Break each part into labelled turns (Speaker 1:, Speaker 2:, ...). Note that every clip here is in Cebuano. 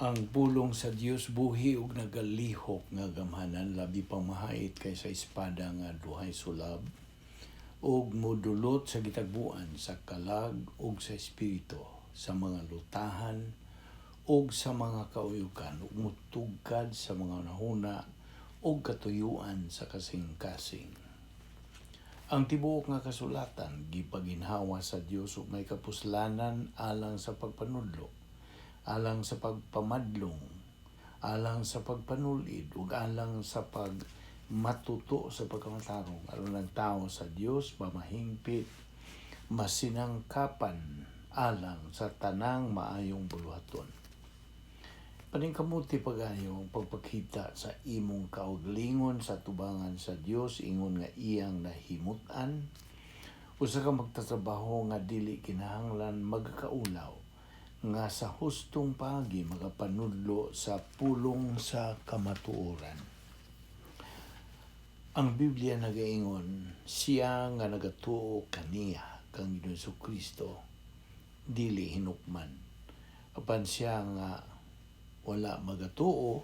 Speaker 1: Ang pulong sa Dios buhi ug nagalihok nga gamhanan, labi pang mahait kaysa espada nga duhay sulab, ug modulot sa gitagbuan sa kalag ug sa espiritu, sa mga lutahan ug sa mga kauyukan, ug mutugkad sa mga hunahuna ug katuyuan sa kasing-kasing. Ang tibuok nga kasulatan gipaginhawa sa Dios ug may kapuslanan alang sa pagpanudlo, alang sa pagpamadlong, alang sa pagpanulid, ug alang sa pagmatuto sa pagkamatarong, aron ang tao sa Dios mamahingpit, masinangkapan alang sa tanang maayong buluhaton. Paningkamuti pag-ayo ang pagpakita sa imong kaugalingon sa tubangan sa Dios ingon nga iyang nahimut-an, usa ka magtatrabaho nga dili kinahanglan magkaulaw, nga sa hustong paagi magapanudlo sa pulong sa kamatuoran. Ang Biblia nagaingon, siya nga nagatuo kaniya, kang Ginoong Kristo, dili hinukman. Apan siya nga wala magatuo,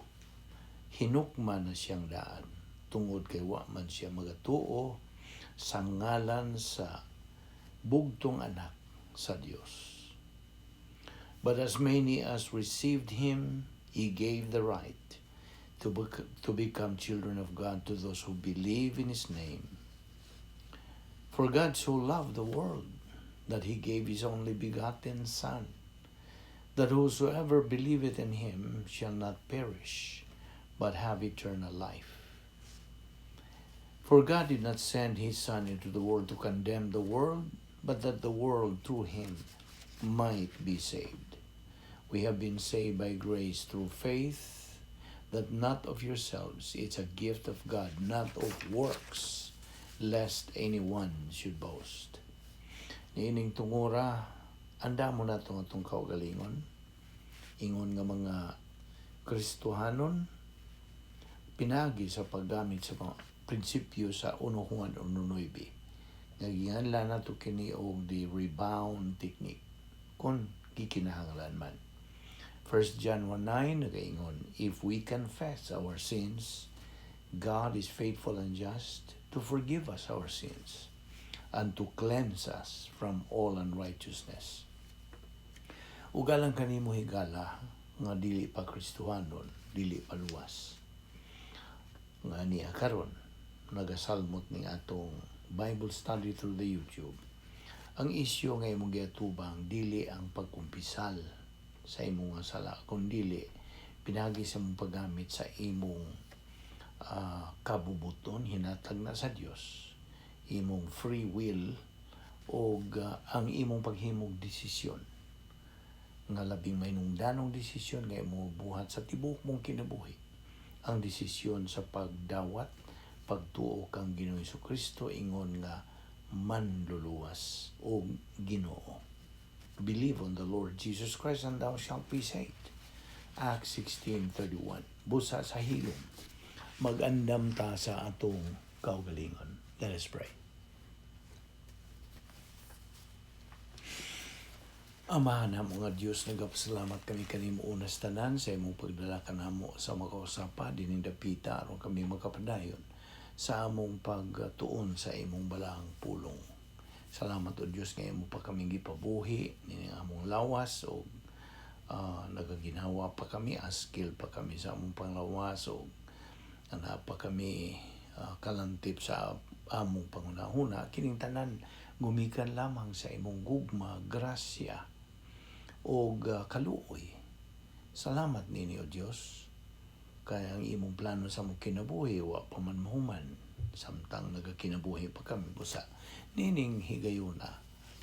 Speaker 1: hinukman na siyang daan, tungod kay wa man siya magatuo sa ngalan sa bugtong Anak sa Dios. But as many as received him, he gave the right to become children of God, to those who believe in his name. For God so loved the world that he gave his only begotten Son, that whosoever believeth in him shall not perish, but have eternal life. For God did not send his Son into the world to condemn the world, but that the world through him might be saved. We have been saved by grace through faith, that not of yourselves, it's a gift of God, not of works, lest anyone should boast. Niining tungura, andamo nato nga atong kaugalingon, ingon nga mga Kristohanon, pinagi sa paggamit sa mga prinsipyo sa 1 Juan 1.9 nga ginganlan nato kini og the rebound technique kung gikinahanglan man. 1 John 1.9 nagaingon, "If we confess our sins, God is faithful and just to forgive us our sins and to cleanse us from all unrighteousness." Ug alang kanimo, higala, nga dili pa Kristohanon, dili pa luwas, nga niya karon nagasalmot ning atong Bible study through the YouTube. Ang isyu nga imong giatubang dili ang pagkumpisal sa imong nga sala, kundili pinagi sa imong paggamit sa imong kabubuton hinatag na sa Dios, imong free will og ang imong paghimog desisyon nga labing mainungdanong desisyon nga imong buhat sa tibuok mong kinabuhi, ang desisyon sa pagdawat, pagtuo kang Ginoong Kristo ingon nga manluluwas o Ginoo. "Believe on the Lord Jesus Christ and thou shalt be saved." Acts 16:31. Busa sa hilom, magandam ta sa atong kaugalingon. Let us pray. Amahan namo nga Dios, nagapasalamat kami kanimo unas tanan sa imong pagdala kanamo sa makausapa dining dapita aron kami makapadayon sa among pagtuon sa imong balaang pulong. Salamat, o Dios, nga imo pa kami gipabuhi nining among lawas og nagaginhawa pa kami, askil pa kami sa among panglawas og ana pa kami kalantip sa among panghunahuna. Kining tanan gumikan lamang sa imong gugma, grasya og kaluoy. Salamat nini, o Dios, kay ang imong plano sa among kinabuhi wa pa man mahuman samtang nagakinabuhi pa kami. Busa nining higayuna,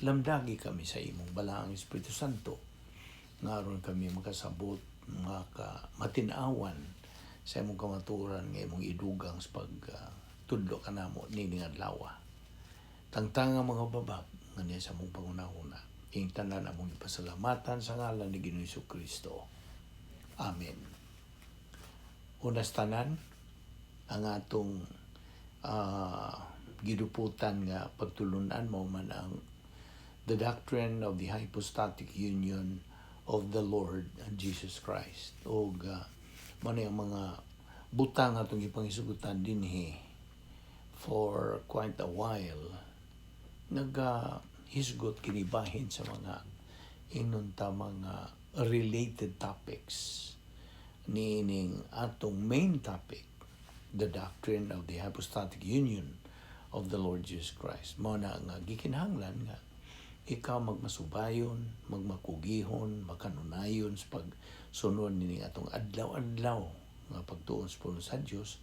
Speaker 1: lamdagi kami sa imong balaang Espiritu Santo nga aron kami makasabot, maka matin-awan sa imong kamatuoran nga imong idugang sa pag tudlo kanamo nining adlaw. Tangtanga mga babag nga niya sa among pangunahuna. Ing tanan among ipasalamatan sa ngalan ni Ginoong Kristo. Amen. Unas tanan, ang atong giduputan nga pagtulunan mao man ang the doctrine of the hypostatic union of the Lord Jesus Christ. Og mao ni ang mga butang atong gipangisugutan dinhi for quite a while, naga hisgot kini bahin sa mga, ingnon ta, mga related topics niining atong main topic, the doctrine of the hypostatic union of the Lord Jesus Christ. Mao na nga gikinahanglan nga ikaw magmasubayon, magmakugihon, makanunayon sa pagsunod nining atong adlaw-adlaw nga pagtuon sa pulong sa Dios.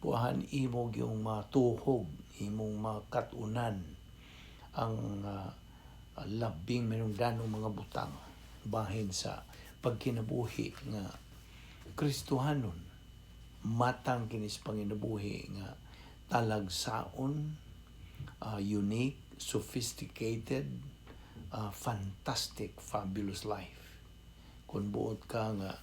Speaker 1: Puahan imo yung matuhog, imong makatunan ang labing minungdanong mga butang bahin sa pagkinabuhi nga Kristohanon. Matang kini sa panginabuhi nga talagsaon, unique, sophisticated, fantastic, fabulous life. Kung buot ka nga,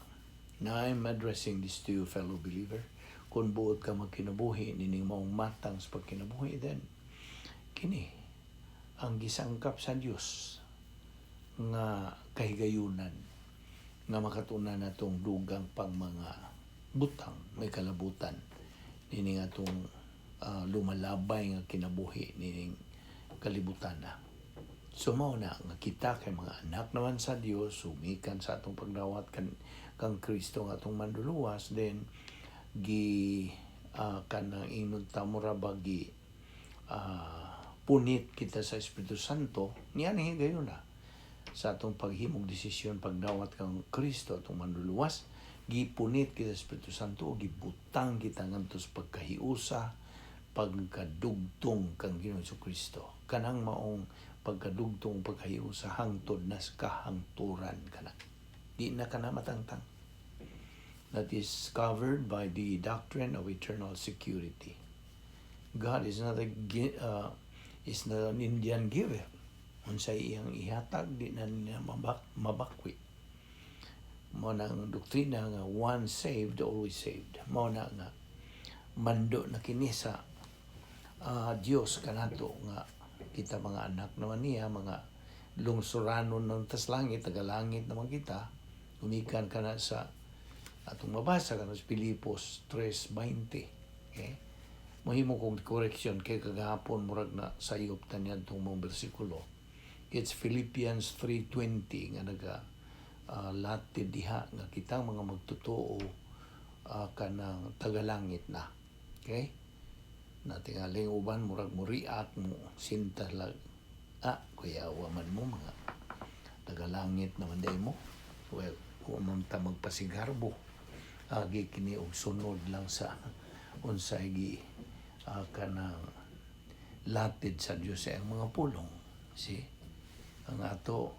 Speaker 1: na I'm addressing this to you, fellow believer, kung buot ka magkinabuhi nining maong matang sa pagkinabuhi, then kini ang gisangkap sa Dios nga kahigayunan nga makatunan natong dugang pang mga butang may kalabutan nining atong lumalabay nga kinabuhi nining kalibutan na. So mao na nga kita kay mga anak naman sa Dios, sumikan sa atong pagdawat kang Kristo nga atong manluluwas, then gi kanang, ingnon ta, mura ba gi punit kita sa Espiritu Santo niya ni higayon na sa atong paghimog desisyon pagdawat kang Kristo atong manluluwas. Gipunit kita sa Espiritu Santo, gibutang kita ngadto sa pagkahiusa, pagkadugtong kang Ginoong Kristo. Kanang maong pagkadugtong, pagkahiusa, hangtod na sa kahangturan kana, di na kana matangtang. That is covered by the doctrine of eternal security. God is not an Indian giver. Unsay iyang ihatag, di na niya mabakwi. Mao na ang doktrina nga once saved, always saved. Mao na nga mando na kini sa Dios kanato nga kita mga anak naman niya, mga lungsuranon ng tas langit, taga-langit naman kita. Gumikan kana sa atong mabasa kana sa Filipos 3:20. Okay? Mahimo kong correction kay kagahapon murag na sayop ta niya itong mga bersikulo. It's Philippians 3:20 nga naga latid diha nga kitang mga magtotoo kanang tagalangit na. Okay? Natingaling uban murag mo react mo sinta lag, "Ah, kuya, man mo mga tagalangit naman day mo." Well, wa man ta magpasigarbo. Agi kini og sunod lang sa unsay gi kanang latid sa Dios sa iyang mga pulong. See? Ang ato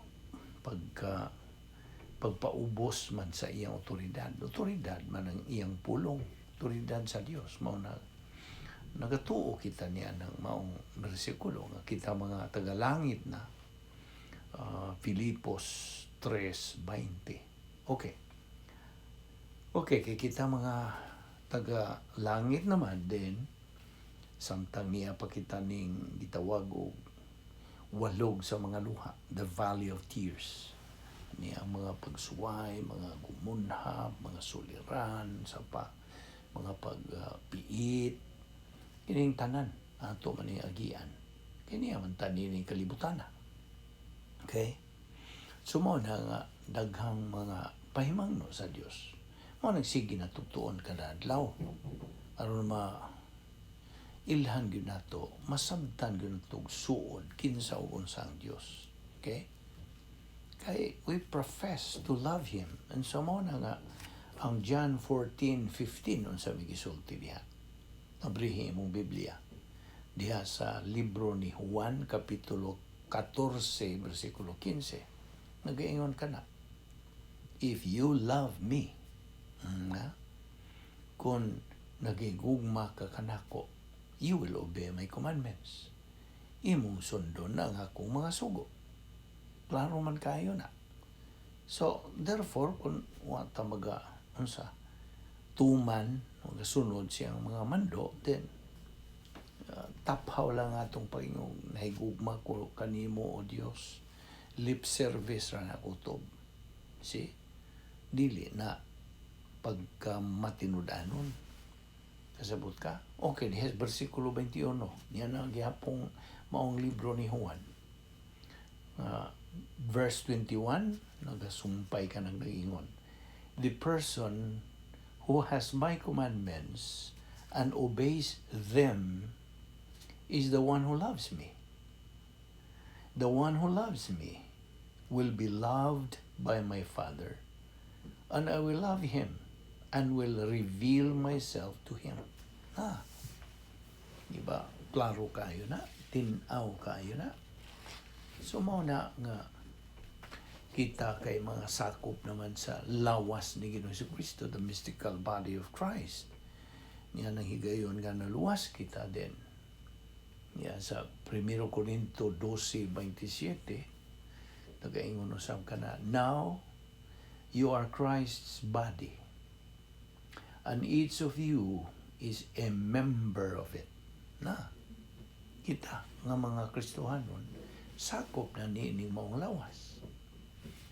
Speaker 1: pagpaubos man sa iyang otoridad. Otoridad man ang iyang pulong. Otoridad sa Dios. Mao na nagatuo kita niya ng maong bersikulo nga kita mga tagalangit na, Filipos 3:20. Okay. Okay, kay kita mga taga-langit naman din, samtang niya pa kita ning gitawag og walog sa mga luha, the valley of tears. Niya ang mga pagsuway, mga gumunhab, mga suliran, sa pa, mga pagpiit, kining tanan ato man ning agian. Kini man tanin ning kalibutan na. Okay? So mao na nga daghang mga pahimangno sa Dios. Mao nagsige na tugtuon kada adlaw aron ma ilhan gyud nato, masabtan gyud nato og suod kinsa ug unsa ang Dios. Okay? Kay we profess to love Him. And so mao na nga ang John 14:15, unsa may gisulti diha? Abrihi imong Biblia diha sa libro ni Juan, kapitulo 14, bersikulo 15. Nagaingon kana, "If you love me," nga, "kung nagigugma ka kanako, you will obey my commandments." Imong sundon ang akong mga sugo. Klaro man kayo na. So, therefore, kung wa ta maga, unsa, tuman, magasunod siyang mga mando, then, taphaw lang atong pag-ingong nahigugma ko kanimo, o Dios. Lip service ra na kutob. See? Dili na pagka matinud-anon. Kasabot ka? Okay, diha sa versikulo 21. Niya na gihapong maong libro ni Juan. Verse 21, nagasumpay ka ng nagingon. "The person who has my commandments and obeys them is the one who loves me. The one who loves me will be loved by my Father, and I will love him and will reveal myself to him." Ah, di ba? Klaro kayo na, tinaw kayo na. So mao na nga kita kay mga sakop naman sa lawas ni Ginoong Kristo, the mystical body of Christ. Niya nang higayon nga naluwas kita din. Niya sa 1 Corinto 12:27, nagaingon usab kana, "Now you are Christ's body, and each of you is a member of it." Na, kita nga mga Kristohanon, sakop na niining maong lawas.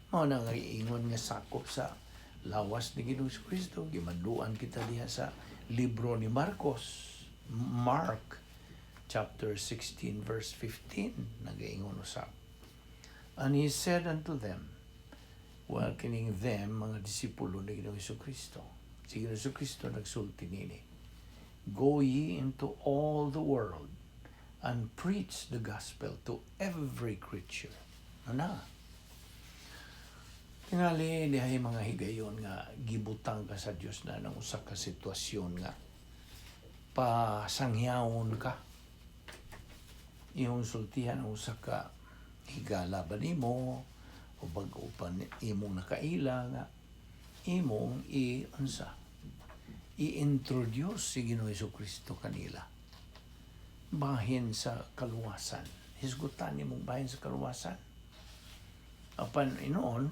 Speaker 1: Mao na nga iingon nga sakop sa lawas ni Ginoong Kristo. Gimanduan kita diha sa libro ni Marcos, Mark chapter 16 verse 15, nagaingon usab. "And he said unto them," well, kining "them" mga disipulo ni Ginoong Kristo. Si Ginoong Kristo nagsulti nini. "Go ye into all the world and preach the gospel to every creature." Ano na? Tingali dihay mga higayon nga gibutang ka sa Dios na ng usa ka sitwasyon nga pasangyawon ka. Iyong sultihan ang usa ka higala ba nimo o bag-o pa imong nakaila nga imong i unsa i-introduce si Ginoong Kristo kanila bahin sa kaluwasan. Hisgutan nimong bahin sa kaluwasan. Apan inoon,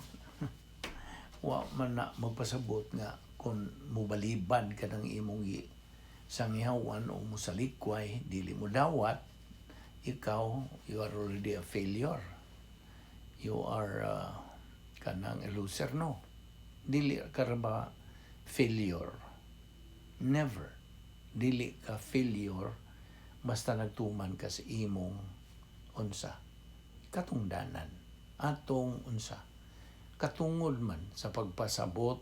Speaker 1: wa man na magpasabot nga kung mubaliban ka ng imong sangyawan o musalikway, dili mo dawat, ikaw, you are already a failure. You are kanang a loser, no? Dili ka ra ba failure? Never. Dili ka failure basta nagtuman ka sa imong unsa katungdanan, atong unsa katungod man sa pagpasabot,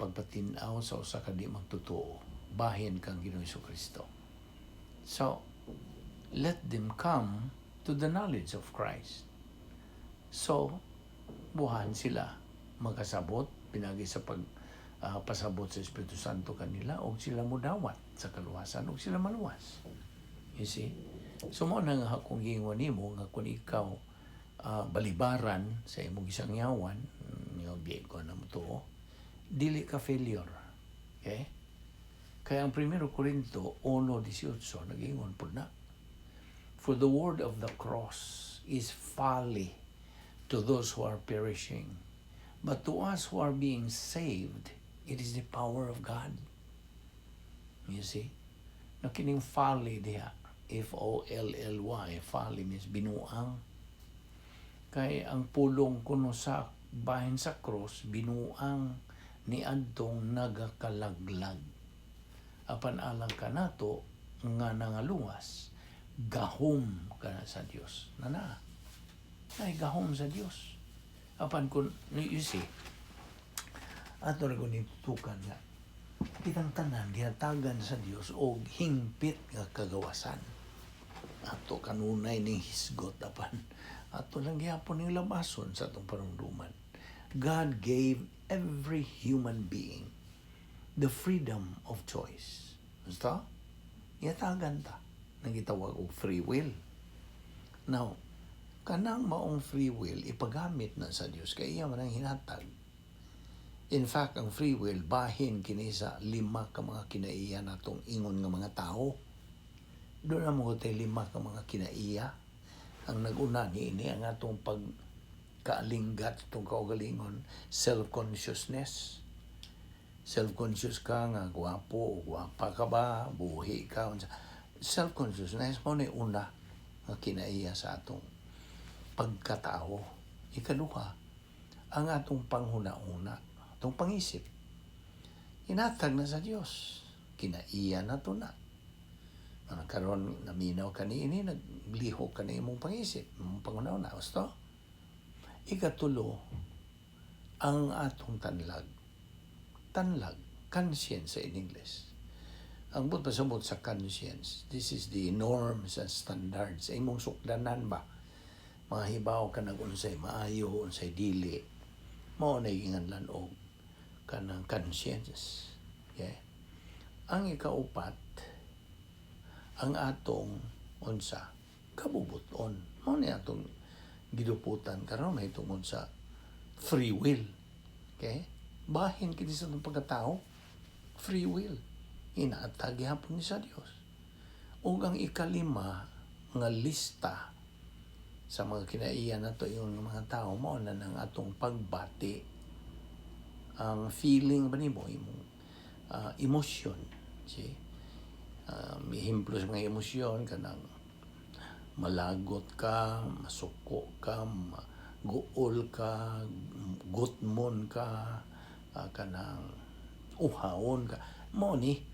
Speaker 1: pagpatin-aw sa usa ka di magtotoo bahin kang Ginoong Kristo. So let them come to the knowledge of Christ. So buhan sila makasabot pinagi sa pag pasabot sa Espiritu Santo kanila og sila mudawat sa kaluwasan og sila maluwas. You see? So mo na nga akong giingon nimo nga kung ikaw balibaran sa imong gisangyawan, yung di ko na mo tuo, dili ka failure. Okay? Kaya ang 1 Corinto 1:18 nag-ingon po na, "For the word of the cross is folly to those who are perishing, but to us who are being saved, it is the power of God." You see? Na kining folly diha, folly, folly means binuang. Kay ang pulong kuno sa bahin sa cross, binuang ni adtong nagakalaglag. Apan alang kanato nga nangaluwas, gahom kana sa Dios. Nana. Ay gahom sa Dios. Apan kun you see, ato ra kun tutukan nga kitang tanan gihatagan sa Dios og hingpit nga kagawasan. Ato kanunay ning hisgot, apan ato lang gihapon ning labason sa atong panumduman. God gave every human being the freedom of choice. Basta? Gihatagan ta nang gitawag og free will. Now, kanang maong free will ipagamit na sa Dios kay iya man ang hinatag. In fact, ang free will bahin kini sa lima ka mga kinaiya natong ingon nga mga tao. Doon na mo tay lima ka mga kinaiya. Ang naguna ni ini ang atong pag kaalinggat itong kaugalingon, self-consciousness. Self-conscious ka nga gwapo o gwapa ka ba, buhi ka. Unsa. Self-consciousness mo ni una nga kinaiya sa atong pagkatao. Ikaduha, Ang atong panghuna-una, atong pangisip, inatag na sa Dios. Kinaiya na to na. Ang karon naminaw ka niini, naglihok ka na imong pangisip, imong panghuna-una. Gusto? Ikatulo, ang atong tanlag. Tanlag, conscience in English. Ang buot pasabot sa conscience, this is the norms and standards. Sa imong sukdanan ba? Mga hibaw ka nag unsay maayo, unsay dili. Mao na ginganlan og kanang conscience. Okay? Ang ikaupat, ang atong unsa kabubuton. Mao ni atong giduputan karon may tungod sa free will. Okay? Bahin kini sa atong pagkatao, free will. Inaatag gihapon ni sa Dios. Ug ang ikalima nga lista sa mga kinaiya nato yung mga tao, mao na nang atong pagbati, ang feeling ba nimo, imong emosyon, see? Ehemplo sa mga emosyon, kanang malagot ka, masuko ka, guol ka, gutmon ka, kanang uhawon ka. Mao ni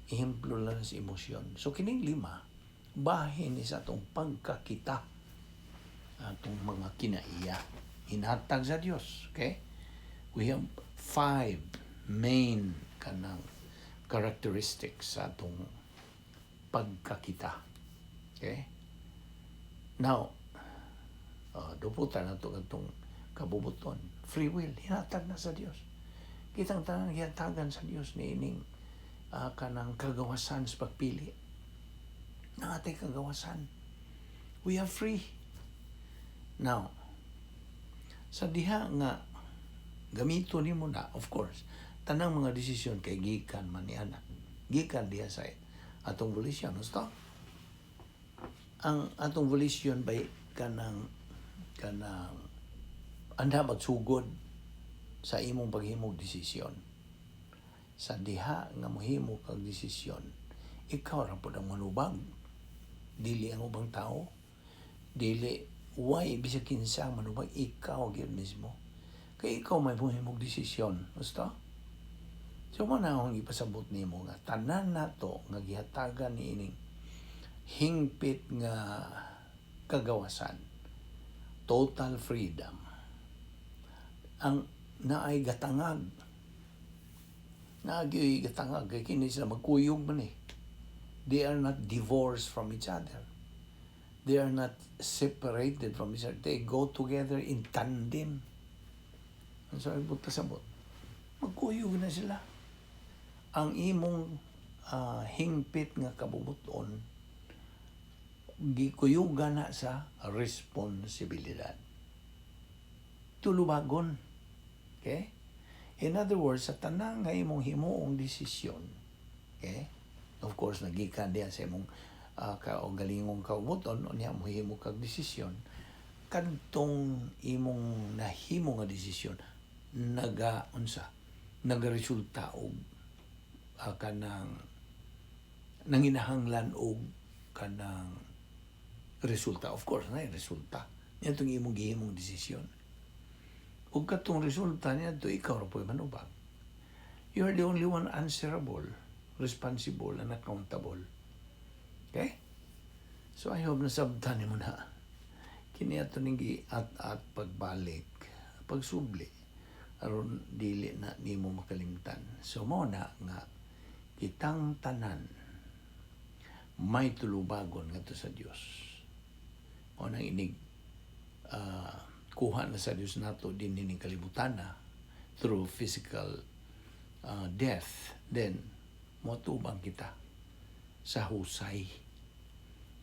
Speaker 1: ehemplo lang sa emosyon. So kining lima, bahin ni sa atong pagkakita, atong mga kinaiya, hinatag sa Dios. Okay, we have five main kanang characteristics sa atong pagkakita. Okay, now duputan nato atong kabubuton, free will. Hinatag na sa Dios. Kitang tanan gihatagan sa Dios niining kanang kagawasan sa pagpili. Naa tay kagawasan, we are free. Now, sa diha nga gamito nimo na, of course, tanang mga desisyon kay gikan man ni ana. Gikan diha sa atong volition, gusto? Ang atong volition by kanang anda magsugod sa imong paghimog desisyon. Sa diha nga mohimo kag desisyon, ikaw ra pud ang manubag. Dili ang ubang tao. Dili way bisag kinsa ang manubag, ikaw gyud mismo. Kay ikaw may mohimog desisyon. Gusto? So mo na akong ipasabot nimo nga tanan nato nga gihatagan niining hingpit nga kagawasan, total freedom, ang naay gatangag, naay gatangag kay kini sila magkuyog man eh. They are not divorced from each other, they are not separated from each other, they go together in tandem. Ang sabi buot pasabot, magkuyog na sila. Ang imong hingpit nga kabubuton gikuyugan na sa responsibilidad, tulubagon. Okay, in other words, sa tanang nga imong himuong desisyon, okay, of course nagikan diha sa imong kaugalingong kaubuton, unya mohimo kag desisyon, kadtong imong nahimo nga desisyon naga unsa nagaresulta og kanang nanginahanglan og kanang resulta. Of course na resulta niadtong imong gihimong desisyon, ug katong resulta niadto, ikaw ra po'y manubag. You are the only one answerable, responsible and accountable. Okay, so I hope nasabtan nimo na kini ato ning at pagbalik, pagsubli, aron dili na nimo makalimtan. So mo na nga kitang tanan may tulubagon ngadto sa Dios. Mao nang inig kuha na sa Dios nato din ning kalibutan na through physical death, then motubang kita sa husay.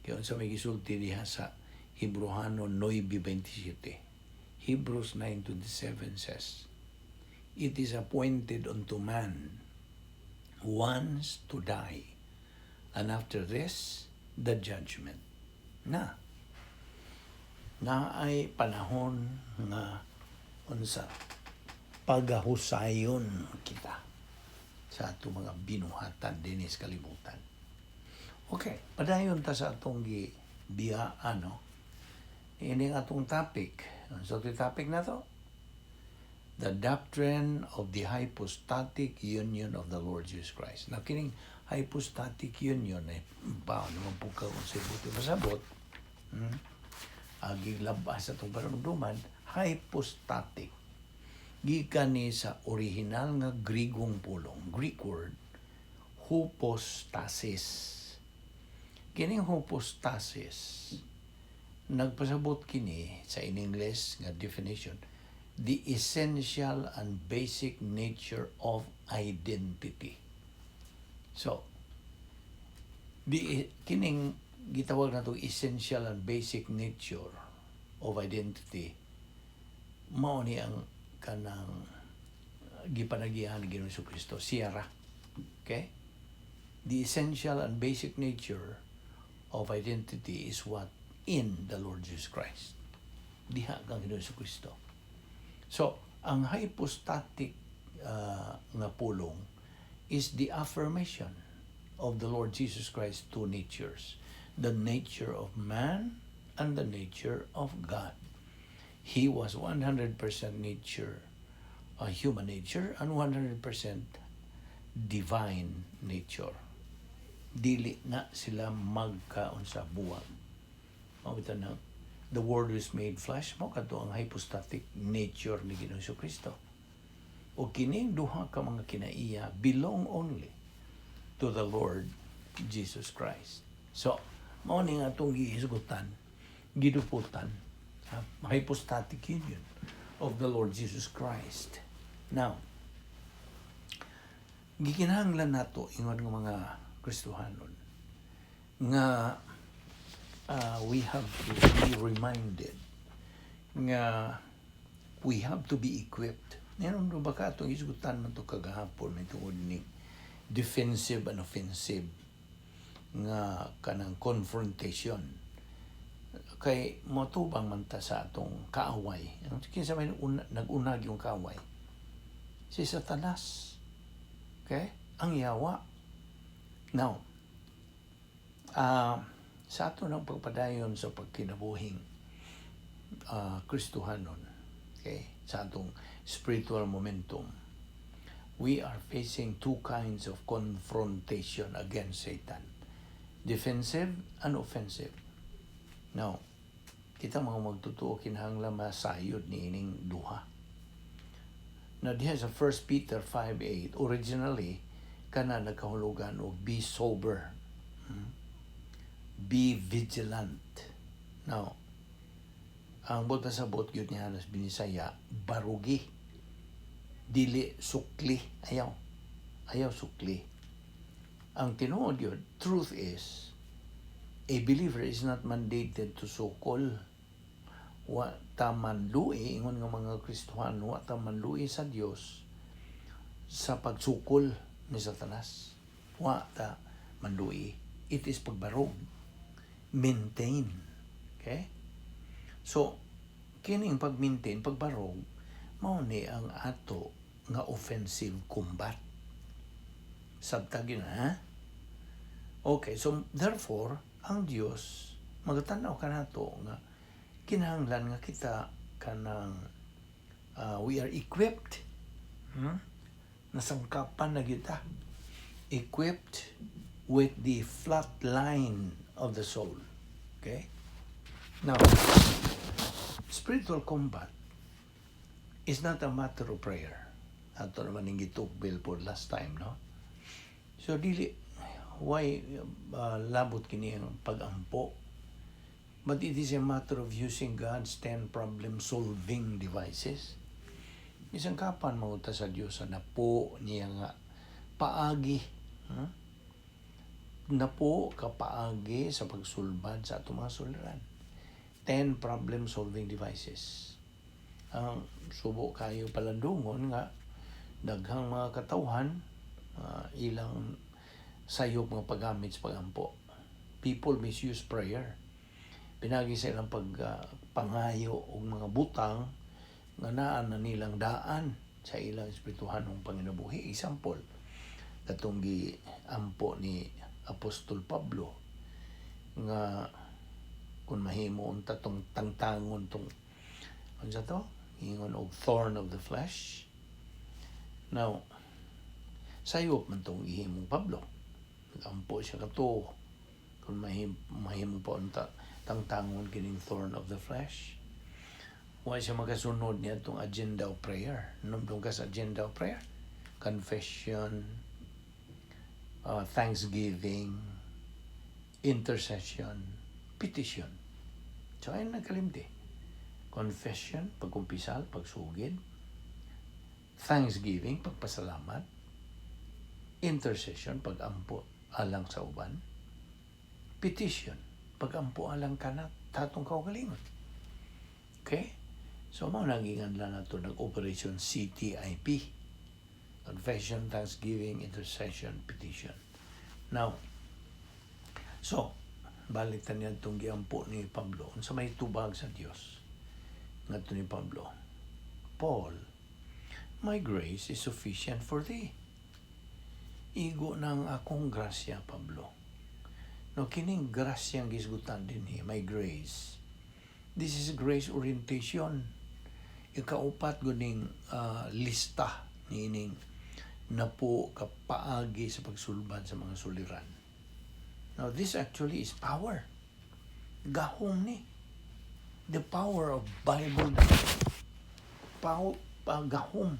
Speaker 1: Kaya unsa may gisulti diha sa Hebrohano 9:27? Hebrews 9:27 says, "It is appointed unto man once to die, and after this, the judgment." Na, naay panahon nga unsa pagahusayon kita sa atong mga binuhatan dinhi sa kalibutan. Okay, padayon ta sa atong gi biya ano. Ini ang atong topic. Unsa to'y topic na to? The doctrine of the hypostatic union of the Lord Jesus Christ. Now, kining hypostatic union, eh, ba, naman po ka kung sa buti masabot, Agig labas sa itong panumduman, hypostatic. Gikan ni sa original nga Grigong pulong, Greek word, hypostasis. Kining hypostasis, nagpasabot kini sa in English nga definition, the essential and basic nature of identity. So, di kining gitawag nato essential and basic nature of identity, mao ni ang kanang gipanagihan ni Ginoong Kristo siya ra. Okay, the essential and basic nature of identity is what? In the Lord Jesus Christ, diha kang Ginoong Kristo. So ang hypostatic nga pulong is the affirmation of the Lord Jesus Christ's two natures, the nature of man and the nature of God. He was 100% nature, human nature, and 100% divine nature. Dili na sila magkaunsa, buwag. Mao bitaw na the Word was made flesh, mao kadto ang hypostatic nature ni Ginoong Kristo. O kining duha ka mga kinaiya belong only to the Lord Jesus Christ. So, mao ni nga atong gihisgutan, giduputan, ha? Hypostatic union of the Lord Jesus Christ. Now, gikinahanglan nato ingon nga mga Kristohanon nga we have to be reminded nga we have to be equipped. Ngayon ba ka atong hisgutan man to kagahapon may tungod ni defensive and offensive nga kanang confrontation, kay motubang man ta sa atong kaaway. Kinsa may una, nag-unag yung kaaway? Si Satanas. Okay? Ang yawa. Now, sa ato ng pagpadayon sa pagkinabuhing Kristohanon, okay, sa atong spiritual momentum, we are facing two kinds of confrontation against Satan: defensive and offensive. Now, kita mga magtotoo kinahanglan masayod ni ining duha. Now, diha sa 1 Peter 5:8, originally, kana nagkahulugan og be sober. Be vigilant. Now, ang buot pasabot gyud niya sa Binisaya, barugi. Dili sukli. Ayaw. Ayaw sukli. Ang tinuod yun, truth is, a believer is not mandated to sukol. Wa ta manlui, ingon nga mga Kristohan, wa ta manlui sa Dios sa pagsukol ni Satanas. Wa ta manlui. It is pagbarog. Maintain. Okay? So, kining pag-maintain, pagbarog, mao ni ang ato nga offensive combat. Sabtag yun, ha? Okay, so therefore, ang Dios magatanaw kanato nga kinahanglan nga kita kanang we are equipped. Nasangkapan na kita. Equipped with the flat line of the soul. Okay? Now, spiritual combat is not a matter of prayer. Ato naman yung gitukbil po last time, no? So, dili, why labot kini ang pag-ampo? But it is a matter of using God's 10 problem-solving devices. Isangkapan mo ta sa Diyos sa napo niya nga paagi. Napo ka paagi sa pagsulbad sa atong mga suliran. 10 problem-solving devices. Ang subo kayo palandungon nga daghang mga katawhan ilang sayop mga paggamit sa pagampo. People misuse prayer. Pinagi sa ilang pag pangayo og mga butang nga naa na nilang daan sa ilang espirituhanong panginabuhi. Example, katong giampo ni Apostol Pablo nga kung mahimo unta tong tangtangon tong unsa to Ingon og thorn of the flesh. Now, sayop man tong gihimong Pablo. Nag-ampo siya kato kung mahimo pa unta tangtangon kining thorn of the flesh. Wa siya makasunod niya itong agenda of prayer. Numdum ka sa agenda of prayer? Confession, thanksgiving, intercession, petition. So, ayun nagkalimti. Confession, pagkumpisal, pagsugid. Thanksgiving, pagpasalamat. Intercession, pagampo alang sa uban. Petition, pagampo alang kanat, tatong kaugalingon. Okay? So, mao nang giingan nato nag-operation CTIP. Confession, Thanksgiving, Intercession, Petition. Now, so, balik ta niya itong giampo ni Pablo. Unsa may tubag sa Dios? Ngadto ni Pablo, "Paul, my grace is sufficient for thee." Igo ng akong grasya, Pablo. No, kining grasya ang gisgutan din, my grace. This is grace orientation. Ikaupat guning lista niining napo ka paagi sa pagsulbad sa mga suliran. Now, this actually is power. Gahom ni. The power of Bible. Power, gahom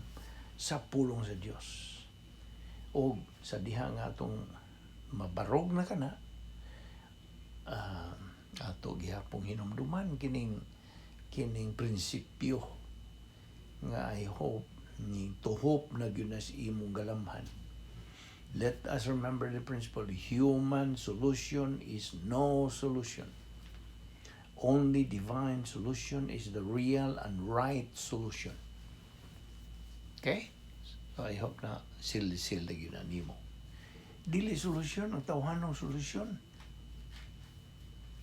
Speaker 1: sa pulong sa Dios. O sa diha nga atong mabarog na kana, ato gihapong hinumduman kining prinsipyo nga I hope ni tuhop na gyud na sa imong galamhan. Let us remember the principle: human solution is no solution. Only divine solution is the real and right solution. Okay? So I hope na sil-sil na gyud na nimo. Dili solusyon ang tawhanong solusyon.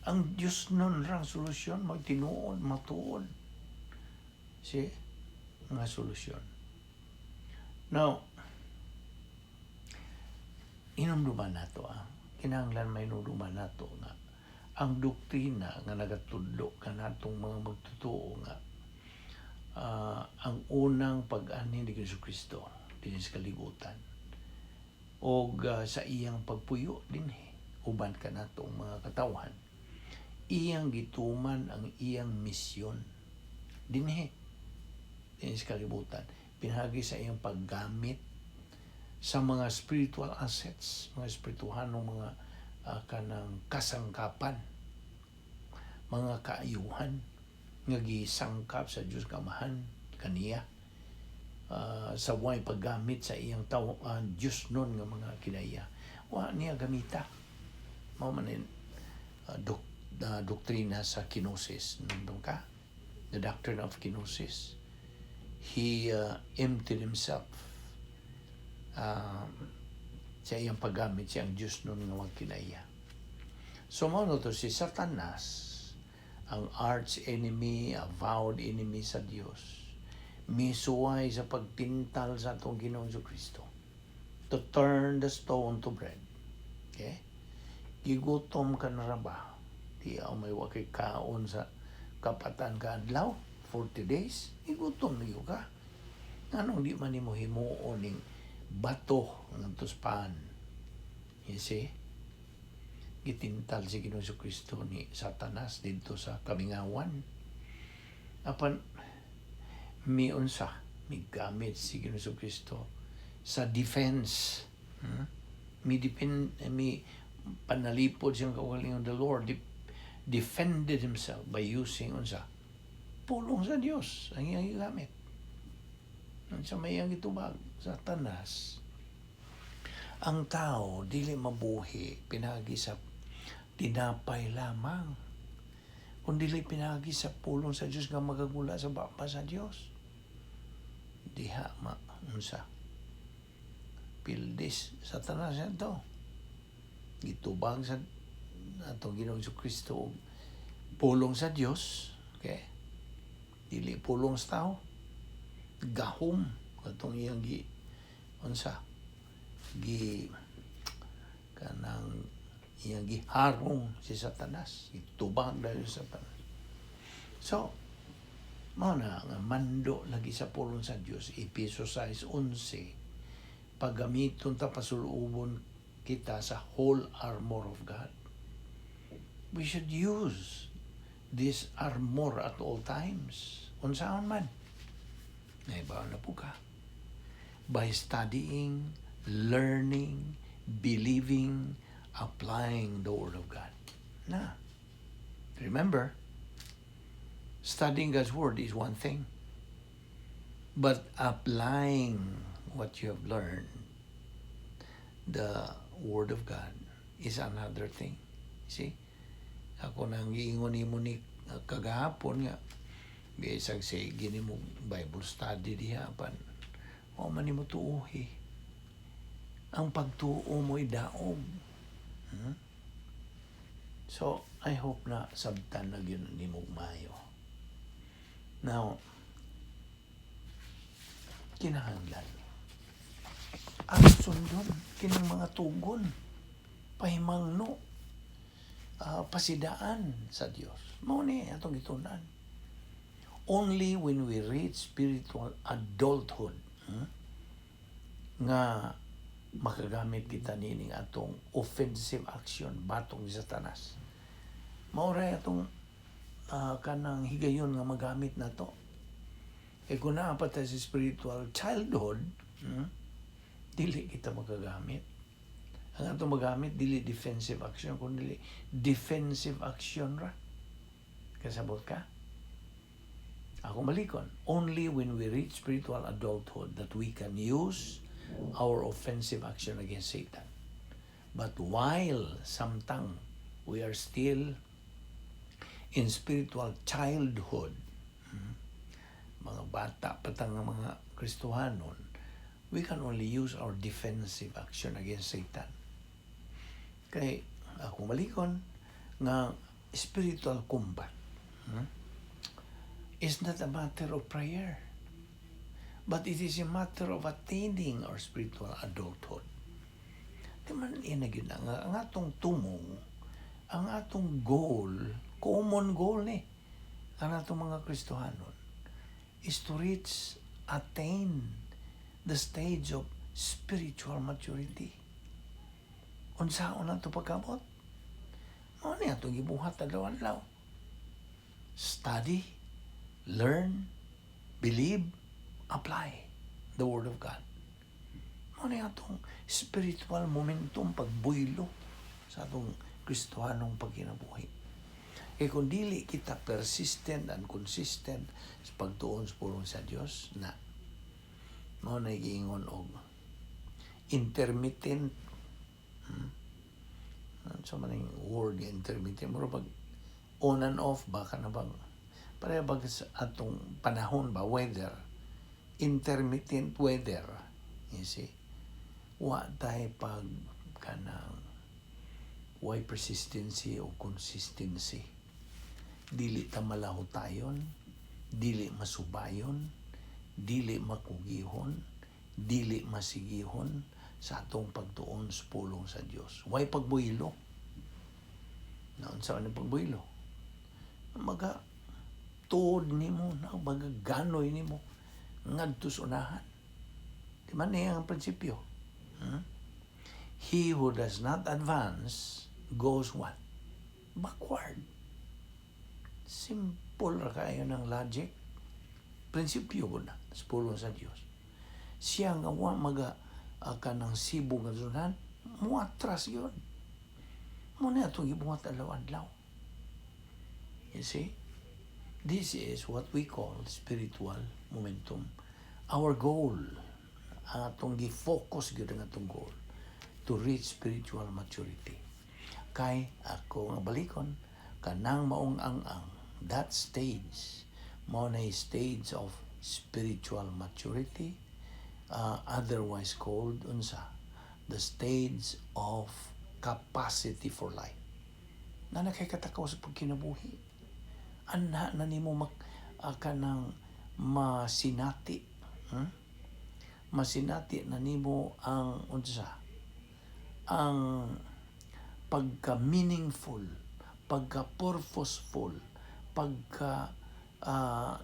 Speaker 1: Ang Diyos nun rang solusyon, magtinuod, matuod. See? Nga solusyon. Now, inumduman nato ah. Kinahanglan may inumduman nato nga ang doktrina nga nagatudlo kanatong mga magtotoo nga ang unang pag-anhi ni Jesu Kristo dinhi sa kalibutan og sa iyang pagpuyo dinhi uban kanatong mga katawhan, iyang gituman ang iyang misyon dinhi dinhi sa kalibutan pinagi sa iyang paggamit sa mga spiritual assets, mga espirituhanong mga kanang kasangkapan, mga kaayuhan nga gisangkap sa Dios Amahan kaniya sa way paggamit sa iyang tawo Dios nun nga mga kinaiya. Wa niya gamita. Mao man doktrina sa kenosis. Nandun ka? The doctrine of kenosis. He emptied himself sa iyang paggamit siyang Diyos nun nga mga kinaiya. So mao to si Satanas, ang arch enemy, avowed enemy sa Dios, misuway sa pagtintal sa atong Ginoong Kristo to turn the stone to bread. Okay? Gigutom ka na ra ba? Di ako may wakay kaon sa kapatan ka adlaw, 40 days, gigutom na gyud ka. Anong di man nimo himuon ning bato ng tuspan? You see? Gitintal si Ginoong Kristo ni Satanas dito sa kamingawan. Apan miunsa, migamit si Ginoong Kristo sa defense. Mi depend, mi panalipod siyang kaugalingon. The Lord defended himself by using unsa? Pulong sa Dios ang iyang gigamit. Unsa may iyang gitubag? Satanas, ang tao dili mabuhi pinagi sa tinapay lamang, kun dili pinagi sa pulong sa Dios nga magagula sa baba sa Dios. Diha ma unsa? Pildis Satanas to. Gitubag sa atong Ginoong Kristo pulong sa Dios, okay? Dili pulong sa tao. Gahom katong iyang gi unsa? Gi kanang iyang giharong si Satanas, gitubag dahil si Satanas. So, Mao na nga mando lagi sa pulong sa Dios, Epeso 6:11, paggamiton ta, pasulubon kita sa whole armor of God. We should use this armor at all times. Unsaon man? Nahibaw na pud ka. By studying, learning, believing, applying the Word of God. Na. Remember, studying God's Word is one thing. But applying what you have learned, the Word of God, is another thing. See? Ako nang giingon nimo ni kagahapon nga bisag sige nimo Bible study diha, apan wa man nimo tuohi. Ang pagtuo mo'y daog. So, I hope na sabtan na gyud nimo maayo. Now, kinahanglan ang sundon kining mga tugon, pahimangno, pasidaan sa Dios. Mao ni atong gitun-an. Only when we reach spiritual adulthood, nga makagamit kita nining atong offensive action batok ni Satanas. Mao ra atong kanang higayon nga magamit nato. E kung naa pa ta sa spiritual childhood, dili kita makagamit. Ang atong magamit, dili defensive action, kundi defensive action ra. Kasabot ka? Ako malikon. Only when we reach spiritual adulthood that we can use our offensive action against Satan. But while samtang we are still in spiritual childhood, mga bata pa tang mga Kristohanon, we can only use our defensive action against Satan. Kay ako malikon nga spiritual combat is not a matter of prayer, but it is a matter of attaining our spiritual adulthood. Di man ina gyud na nga ang atong tumong, ang atong goal, common goal ni ang atong mga Kristohanon is to reach, attain the stage of spiritual maturity. Unsaon na ito pagkamot? Mao ni atong gibuhat adlaw-adlaw. Study, learn, believe, apply the Word of God. Mao ni atong spiritual momentum, pagbuylo sa atong Kristohanong pagkinabuhi. Kay kung dili kita persistent and consistent sa pagtuon sa pulong sa Dios na mao na giingon og intermittent, So man yung word nga intermittent, mura pag on and off ba, kana bang pareha ba sa atong panahon ba, weather, intermittent weather, you see? Wa tay pag kanang way persistency o consistency, dili ta malahutayon, dili masubayon, dili makugihon, dili masigihon sa atong pagtuon sa pulong sa Dios. Way pagbuhilo. Naunsa man ang pagbuhilo? Maga tuod nimo na, magaganoy nimo ngadto sa unahan. Di man niya ang prinsipyo? He who does not advance goes what? Backward. Simple ra kaayo ng logic. Prinsipyo ko na sa pulong sa Dios. Siya nga wa maga kanang sibog nga sunan, muatras gyud. Mao na atong gibuhat adlaw-adlaw. You see? This is what we call spiritual momentum. Our goal, ang atong gi-focus gyud ang atong goal to reach spiritual maturity. Kay ako nga balikon, kanang maong ang that stage mao na stage of spiritual maturity, otherwise called unsa? The stage of capacity for life na nakikatakaw sa pagkinabuhi. Anha na nimo mak kanang masinati, Masinati na nimo ang unsa, ang pagka meaningful, pagka purposeful, pagka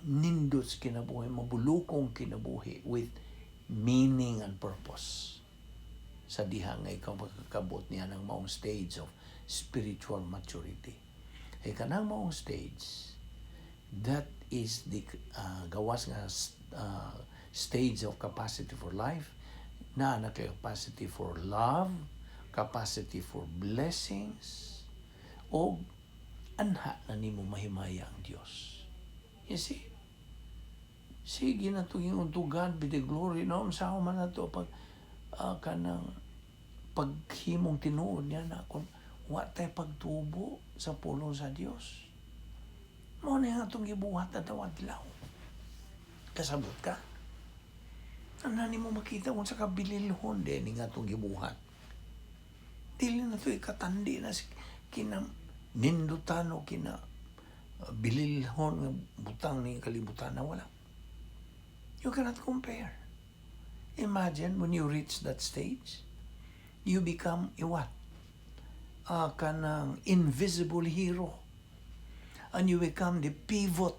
Speaker 1: nindot sa kinabuhi, mabulukong kinabuhi with meaning and purpose sa diha nga ikaw makakabot niya ng maong stage of spiritual maturity. Kay kanang maong stage, that is the gawas nga stage of capacity for life, na capacity for love, capacity for blessings, o anha na nimo mahimaya ang Dios. You see? Sige na to, to God be the glory. No, sa man na to pag kanang paghimong tinuod niya na kung wa tay pagtubo sa pulong sa Dios. Mao na atong gibuhat adlaw adlaw. Kasabot ka? Ano nimo makita kung sa kabililhon din nga atong gibuhat? Dili na to ikatandi na si kina nindutan o kina bililhon nga butang ni kalibutan na wala. You cannot compare. Imagine when you reach that stage, you become a what? Kanang invisible hero. And you become the pivot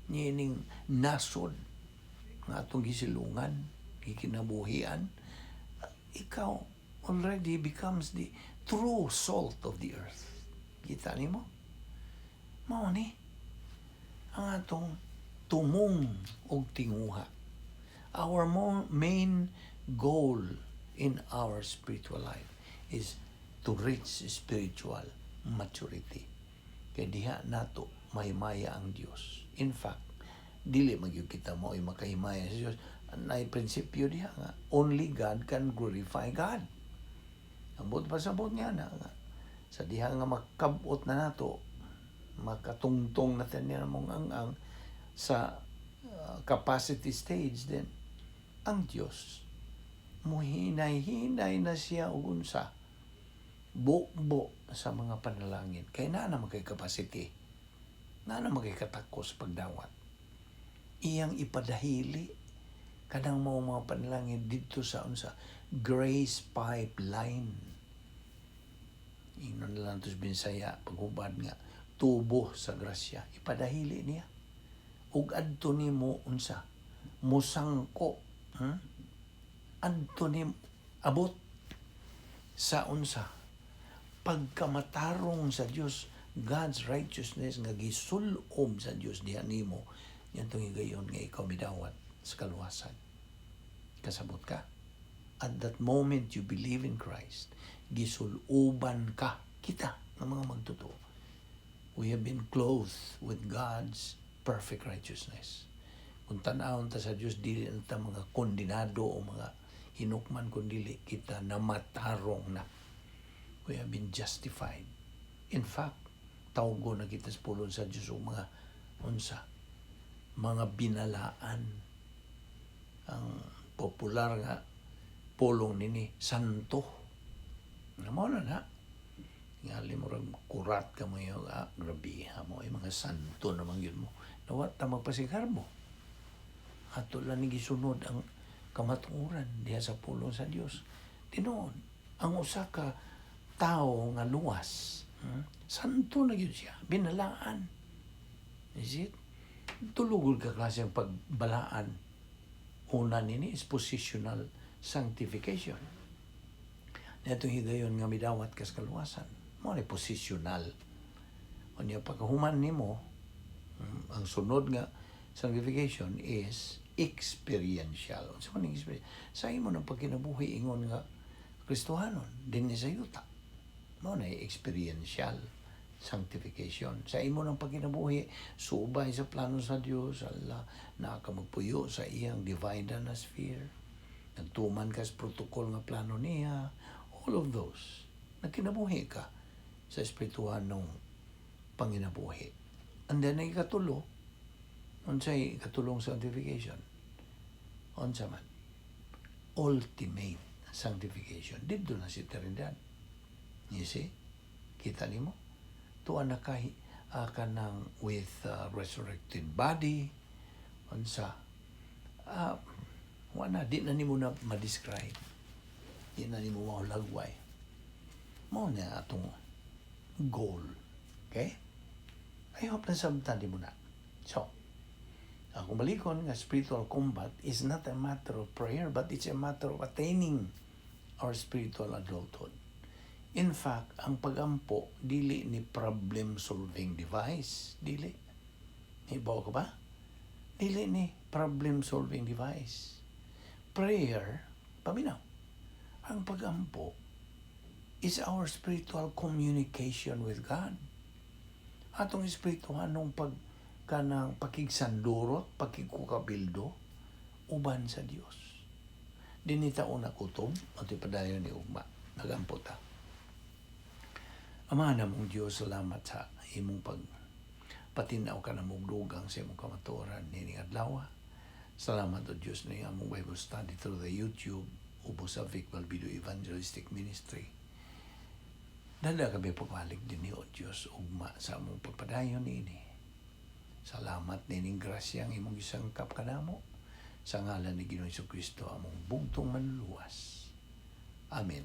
Speaker 1: niining nasod nga atong gisilungan, gikinabuhian. Ikaw already becomes the true salt of the earth. Kita nimo? Mao ni ang atong tumong og tinguha. Our main goal in our spiritual life is to reach spiritual maturity. Kay diha nato mahimaya ang Dios. In fact, dili magyud kita mo ay makahimaya sa Dios. Nay prinsipyo diha nga only God can glorify God. Ang buot pasabot niya na nga sa diha nga makabot na nato, makatungtong natin niya mong ang sa capacity stage, then ang Dios muhinay-hinay na siya og unsa, bubo sa mga panalangin kay naa na kay capacity, naa na kay katakos pagdawat. Iyang ipadahili kanang mga panalangin didto sa unsa, grace pipeline. Ingnon na lang to sa Binsaya paghubad nga tubo sa grasya. Ipadahili niya ug adto nimo unsa, musangko, Adto ni abot sa unsa, pagkamatarong sa Dios, God's righteousness nga gisulob sa Dios diha nimo niadtong higayon nga ikaw midawat sa kaluwasan. Kasabot ka? At that moment you believe in Christ, gisuloban ka, kita ng mga magtotoo. We have been clothed with God's perfect righteousness. Kung tan-awon ta sa Dios, dili na ta mga kondinado o mga hinukman, kun dili kita namatarong na. We have been justified. In fact, tawgo na kita sa pulong sa Diyos o mga unsa, mga binalaan. Ang popular nga pulong nini, santo. Nga mao na na. Nga mo kurat ka mo yung, grabiha mo, ay mga santo naman yun mo. Nawat ta magpasigarbo. Ato lang ni gisunod ang kamatuoran diha sa pulong sa Dios. Tinuod, ang usa ka tao nga luwas, Santo na gyud siya, binalaan. Is it? Tulugol ka klase ang pagbalaan. Una nini is positional sanctification. Netong higayon nga midawat kas kaluwasan. Mao ni positional. Unya pagkahuman nimo, ang sunod nga sanctification is experiential. Unsa man ning experience? Sa imo ng pagkinabuhi ingon nga Kristohanon dinhi sa yuta. Mao na experiential sanctification. Sa imo ng pagkinabuhi, subay sa plano sa Dios, ala, naa ka magpuyo sa iyang divine sphere. Nagtuman ka sa protocol nga plano niya, all of those. Nagkinabuhi ka sa espirituhanong panginabuhi. And then, ang ikatulo, unsay ikatulong sanctification? Unsa man? Ultimate sanctification. Didto na si Trinidad. You see? Kita nimo? Tuwa na kay kanang with resurrected body, unsa, wala, di na nimo na ma-describe. Di na nimo mahulagway. Mao na atong goal. Okay? I hope nasabtan mo na. So, akong balikon nga spiritual combat is not a matter of prayer, but it's a matter of attaining our spiritual adulthood. In fact, ang pagampo dili ni problem solving device, dili. Hibaw ka ba? Dili ni problem solving device. Prayer, paminaw. Ang pagampo is our spiritual communication with God. Atong espirituhanong pag kanang pakigsandurot, pakigkukabildo, uban sa Dios. Dinhi ta una kutob, at ipadayon ni ugma. Nagampo ta. Ama namong Diyos, salamat sa imong pag patinaw ka na dugang sa imong kamatuoran nining adlaw. Salamat o Diyos ni among Bible study through the YouTube ubos sa Vic Balbido Evangelistic Ministry. Dala kami pagbalik din ni o Diyos ugma sa among pagpadayon niini. Salamat nining grasya ang imong gisangkap kanamo sa ngalan ni Ginoong Kristo, among bugtong manluluwas. Amen.